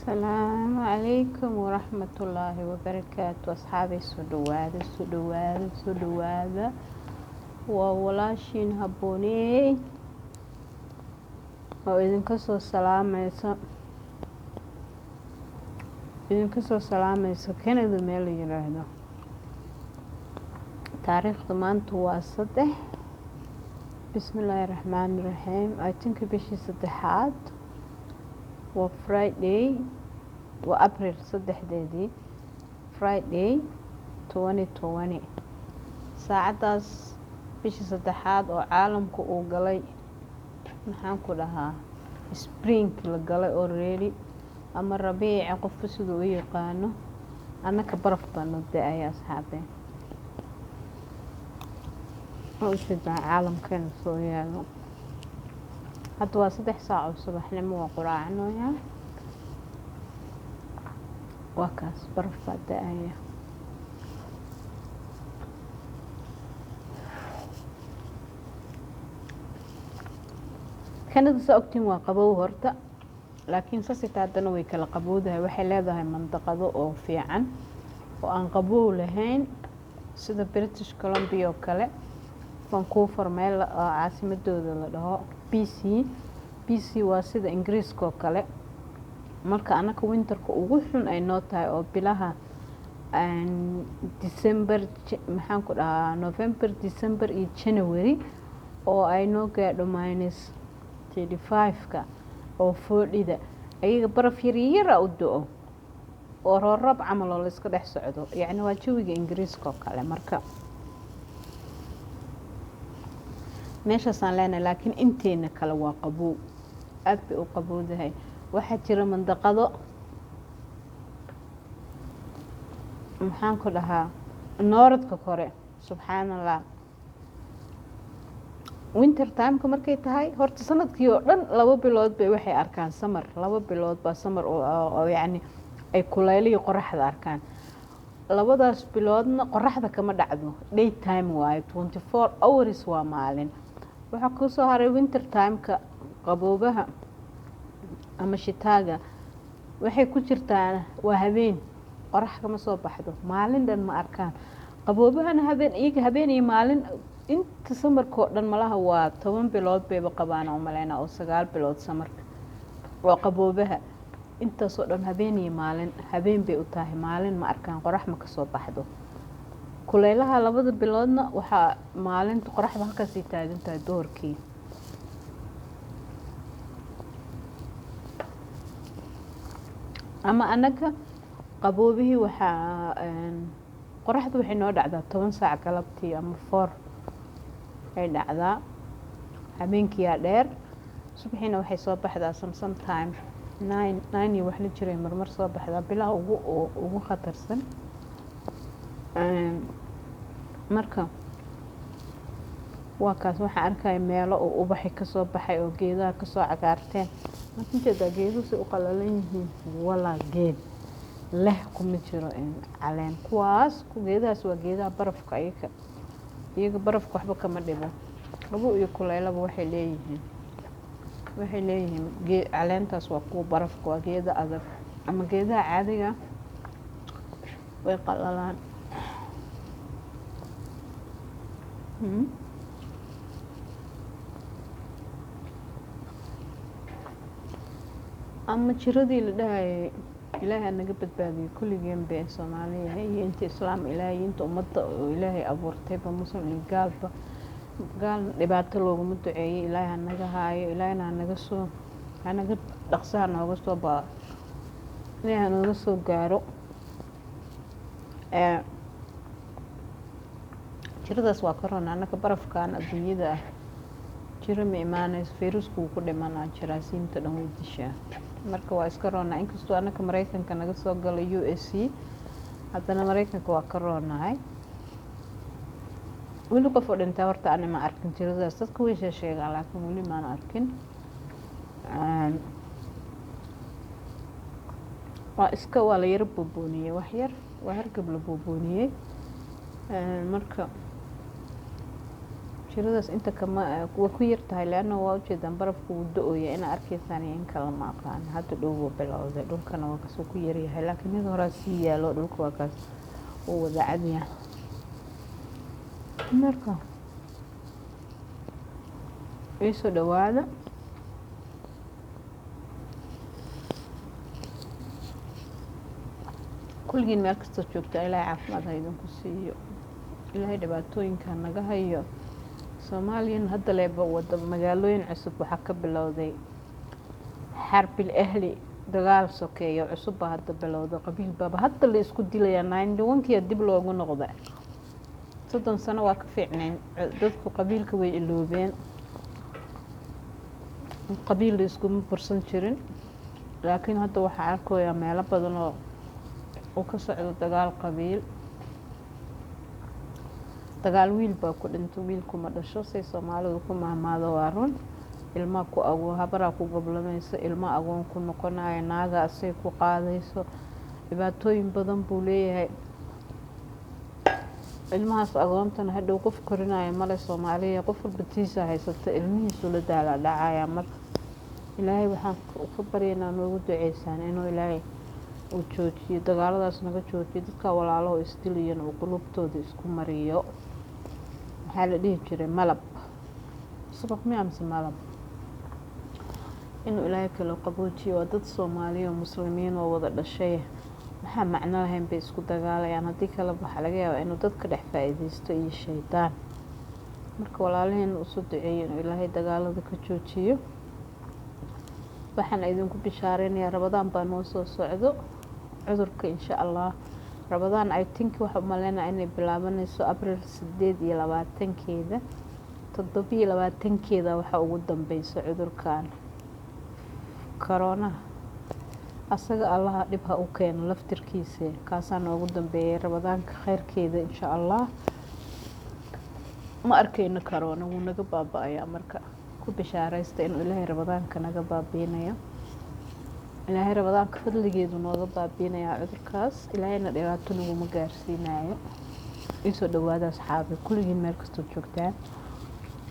Asalaamu calaykum waraxmatullaahi wabarakaatu. Asxaabay, soo dhawaada, soo dhawaada, soo dhawaada. Waa walaashiin Habbooney oo idinka soo salaamaysa, idinka soo salaamaysa Canada, meel la yiraahdo. Taariikhda maanta waa 3, bismillaahi raxmaani raxiim, I think bishii saddexaad, waa Friday, waa April 3-deedii, Friday 2020. Saacaddaas bishii saddexaad oo caalamka uu galay, maxaan ku dhahaa, spring la galay already ama rabiica, qofka siduu u yaqaano. Annaka baraf baa noo da-aya, asxaabe. Waa ujeedaa caalamkeena soo yaalo. Hadda waa 3 saac oo subaxnimo, waa quraacanoyaa. Waa kaas, baraf baa da-aya. Canada, saa ogtiin, waa qabow horta, laakiin sasita haddana way kala qabowdahay. Waxay leedahay mandaqado oo fiican oo aan qabow lahayn, sida British Columbia oo kale, Vancouver meel oo caasimadooda la dhaho BC. BC waa sida Ingiriiska oo kale. Marka anaka winterka ugu xun ay noo tahay oo bilaha December, maxaan ku dhahaa, November, December iyo January, oo ay noo gaadho -35-ka oo 40-da, ayaga baraf yaryara u do-o oo rooroob camal oo layska dhex socdo. Yacni waa jawiga Ingiriiska oo kale. Marka meeshaasaan leenahay, laakiin inteena kale waa qabow, aad bay u qabowdahay. Waxaa jira mandaqado, maxaan ku dhahaa, northka kore, subxaan Allah, winter timeka markay tahay horta sanadkii oo dhan 2 bilood bay waxay arkaan summer, 2 bilood baa summer oo yacni ay kulayliyo qoraxda arkaan. Labadaas biloodna qoraxda kama dhacdo, day time waayo, 24 hours waa maalin. Waxaa kusoo haray winter timeka, qaboobaha ama shitaaga, waxay ku jirtaa waa habeen, qorax kama soo baxdo, maalin dhan ma arkaan. Qaboobahana habeen, iyaga habeen iyo maalin. Inta summerka oo dhan malaha waa 10 bilood bayba qabaan oo maleyna, oo 9 bilood summerka oo qaboobaha. Intaasoo dhan habeen iyo maalin, habeen bay u tahay, maalin ma arkaan, qorax ma kasoo baxdo. Kuleylaha labada biloodna waxaa maalinta qoraxda halkaasay taagan tahay duhurkii. Ama anaga qaboobihii waxaa qoraxda waxay noo dhacdaa 10 saac galabtii ama 4 ay dhacdaa, habeenkiyaa dheer. Subaxiina waxay soo baxdaa sometime 9, 9 iyo wax la jiray marmar soo baxdaa, bilaha ugu khatarsan. Marka waa kaas. Waxaan arkaya meelo oo ubaxi kasoo baxay oo geedaha kasoo cagaarteen. Marka ujeedaa geeduhu say u qalalan yihiin, walaa geed leh kuma jiro caleen. Kuwaas geedahaas waa geedaha barafka. Iyaga barafka waxba kama dhibo, qabow iyo kuleylaba. Waxay leeyihiin caleentaas waa kuwa barafka, waa geeda adag. Ama geedaha caadiga way qalalaan. Ama jiradii la dhahayay, Ilaahay naga badbaadiyo kulligeen be, Soomaaliya iyo inta Islaam Ilaahay, inta ummadda oo Ilaahay abuurtayba, Muslim iyo gaalba. Gaalna dhibaato looguma duceeyo. Ilaahay ha naga haayo, Ilaahayna hanaga soo, hanaga dhaqso, ha nooga soo ba, Ilaahay ha nooga soo gaaro. Jiradaas waa corona. Annaka barafkan adduunyada ah jiro ma imaaneyso, fayrusku wuu ku dhimanaa, jaraasiimta dhan way dishaa. Marka waa iska roonaa. Inkastoo annaka Mareykanka naga soo galay, USA, haddana Mareykanka waa ka roonahay. Weli qof oo dhintaa horta ani ma arkin jiradaas. Dadka way sheegaan, laakiin weli maan arkin. Waa iska, waa la yaro buubuuniyey, wax yar waa hargab la buubuuniyey. Marka Jiradaas inta kama waa ku yar tahay, leanna waa ujeedaan barafku wuu da-ooya. Inaa arkaysaan iyo in kale ma aqaan. Hadda dhow wuu bilowday, dhulkana waa kasoo ku yaryahay, laakiin mid horaa sii yaalo. Dhulka waa kaas, wuu wada cadyahay. Marka iisoo dhawaada. Kulligiin meel kastoo joogtaa, Ilaahay caafimaad ha idinku siiyo, Ilaahay dhibaatooyinka naga hayo. Soomaaliyan hadda leeba wada magaalooyin cusub waxaa ka bilowday xarbil ahli, dagaal sokeeyo cusub baa hadda bilowday. Qabiil baaba hadda la isku dilayaa. 91-kiia dib loogu noqda. 30 sano waa ka fiicnayn. Dadku qabiilka way iloobeen, qabiil la iskuma bursan jirin, laakiin hadda waxaa arkayaa meelo badan oo uu ka socdo dagaal qabiil. Dagaal wiil baa ku dhinto, wiilkuma dhasho, say Soomaalidu ku mahmaado. Waa run. Ilmaa ku ago, habaraa ku goblamayso, ilmo agoon ku noqonayo, naaga asay ku qaadayso, dhibaatooyin badan buu leeyahay. Ilmahaas agoontana hadhow qof korinayo male. Soomaaliya qof walba tiisa haysata, ilmihiisu la daala dhacaya. Marka Ilaahay waxaan ka baryaynaa, noogu duceysaan inuu Ilaahay uu joojiyo dagaaladaas, naga joojiyo dadka walaalaho isdilayana, uu qulubtooda isku mariyo. Maxaa la dhihi jiray? Malab subag miya mise malab? Inuu Ilaahay kala qaboojiyo. Waa dad Soomaaliya oo Muslimiin oo wada dhashay, maxaa macno lahayn bay isku dagaalayaan? Haddii kale waxaa laga yaabaa inuu dadka dhex faa-iideysto iyo shaydaan. Marka walaalaheena usoo duceeyo inuu Ilaahay dagaalada ka joojiyo. Waxaan idinku bishaareynaya, Rabadaan baa noo soo socdo. Cudurka insha Allah Rabadaan, I think, waxa umaleynaya inay bilaabanayso Abril 28-keeda, 27-keeda waxaa ugu dambeysa. Cudurkan coroonaha asaga Allaha dhib ha u keeno laftirkiisa, kaasaa noogu dambeeyay. Rabadaanka kheyrkeeda insha Allah ma arkeyno, karoona wuu naga baaba-ayaa. Marka ku bishaareysta inuu Ilaahay Rabadaanka naga baabiinayo. Ilaahay Rabadaanka fadligeedu nooga baabiinayaa cudurkaas, Ilaahayna dhibaato naguma gaarsiinayo. Iisoo dhawaada asxaabi, kulligiin meel kastoo joogtaan,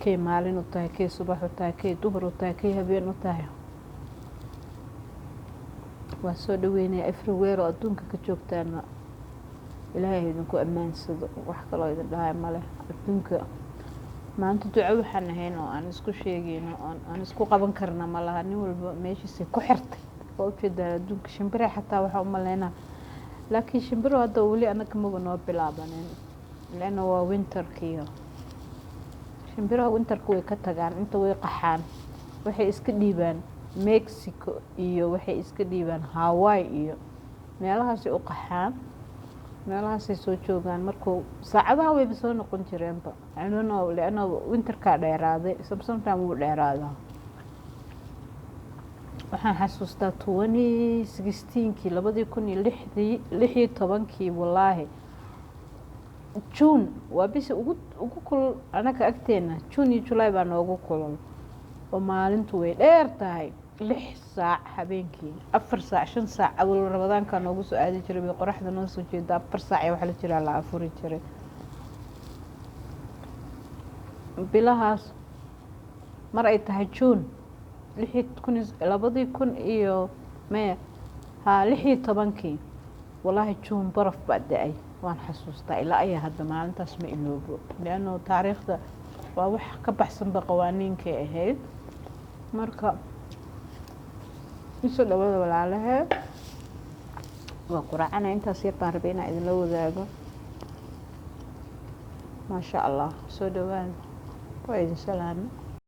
kay maalin u tahay, kay subax u tahay, kay duhur u tahay, kay habeen u tahay, waa soo dhaweynaya. Everywhere oo adduunka ka joogtaana, Ilaahay idinku ammaansado. Wax kaloo idin dhahay male. Adduunka maanta duco waxaan ahayn oo aan isku sheegeyno oon aan isku qaban karna ma laha. Nin walba meeshiisay ku xirtay. Waa ujeedaa adduunka shimbire xataa waxaa umaleynaa, laakiin shimbiro hadda weli anaga maba noo bilaabanin, leanna waa winterkiyo. Shimbiraha winterka way ka tagaan inta, way qaxaan, waxay iska dhiibaan Mexico iyo waxay iska dhiibaan Hawaii iyo meelahaasay u qaxaan, meelahaasay soo joogaan. Markuu saacadaha wayba soo noqon jireenba. I don't know, leanna winterkaa dheeraaday, sometime wuu dheeraadaa. Waxaan xasuustaa 2016-kii, 2006-dii, 16-kii, wallaahi June waa bisha ugu kulul anaga agteena. June iyo July baa noogu kulul oo maalintu way dheer tahay, 6 saac habeenkii, 4 saac, 5 saac. Awal Rabadaankaa noogu soo aadi jiray bay qoraxda noo soo jeeda. 4 saac ee waxa la jiraa la afuri jiray. Bilahaas mar ay tahay June lixi kun, 2000 iyo maya haa 16-kii, wallaahi June baraf baa da-ay. Waan xasuustaa ilaa ayaa hadda, maalintaas ma iloobo, leanno taariikhda waa wax ka baxsanba qawaaniinkay ahayd. Marka isoo dhawada walaalahee, waa quraacana. Intaas yar baan rabay inaan idinla wadaago. Maasha Allah, soo dhawaada, waa idin salaamo.